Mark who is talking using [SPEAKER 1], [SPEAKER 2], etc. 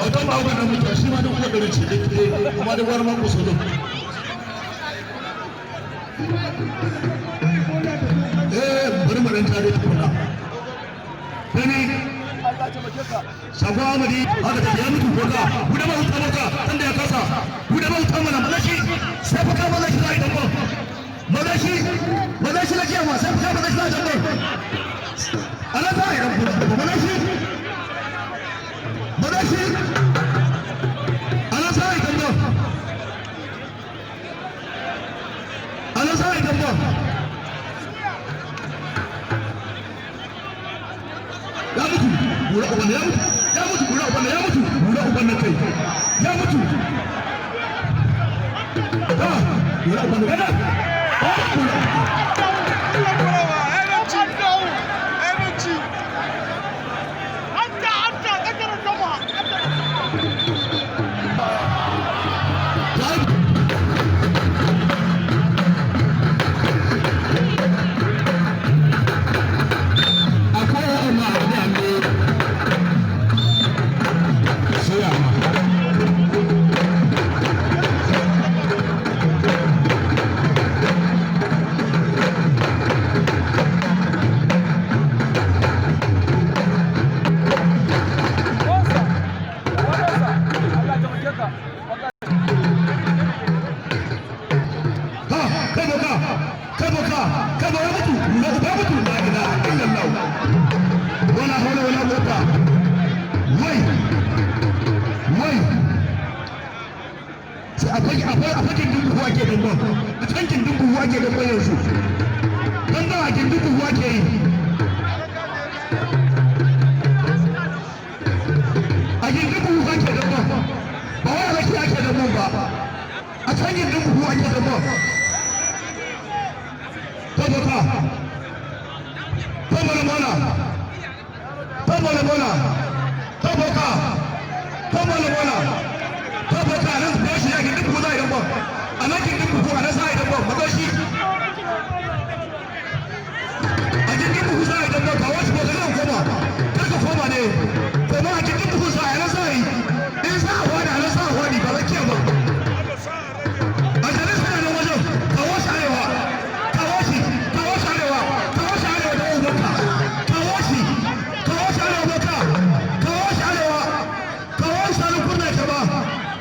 [SPEAKER 1] Autan Bahagon na mutuwa shi ma 100,000 ce, kuma da gwar mako solo. Eh, bari mu dan tare tukuna. Gani Sabo Amadi haka ta ya mutu boka, bude ba wuta boka, tanda ya kasa. Bude ba wuta mana malashi, sai fa ka malashi zai dan ba. Malashi, malashi na jiya ma sai fa ka malashi zai dan ba. Ana za a yi dan ba malashi. Malashi. Ana za a yi dan ba. Ana za a yi dan ba. Ya mutu, gura uban ya mutu, ya mutu, gura uban ya mutu, gura uban na kai ya mutu. Ha, gura uban gada. Ha, gura. Ha, kai boka, kai boka, kai boka, ya mutu, gura uba mutu, la ilaha illallah. Wala hawla wala quwwata. Wai, wai. Sai a fakin dubu ake damban. A can gindin buhu ake damban yanzu. Dan ba a gindin buhu ake yi. A gindin buhu ake damban. Ba wai alaki ake damban ba. A can gindin buhu ake damban. Tabbata. Tabbata mana. Tabbata mana.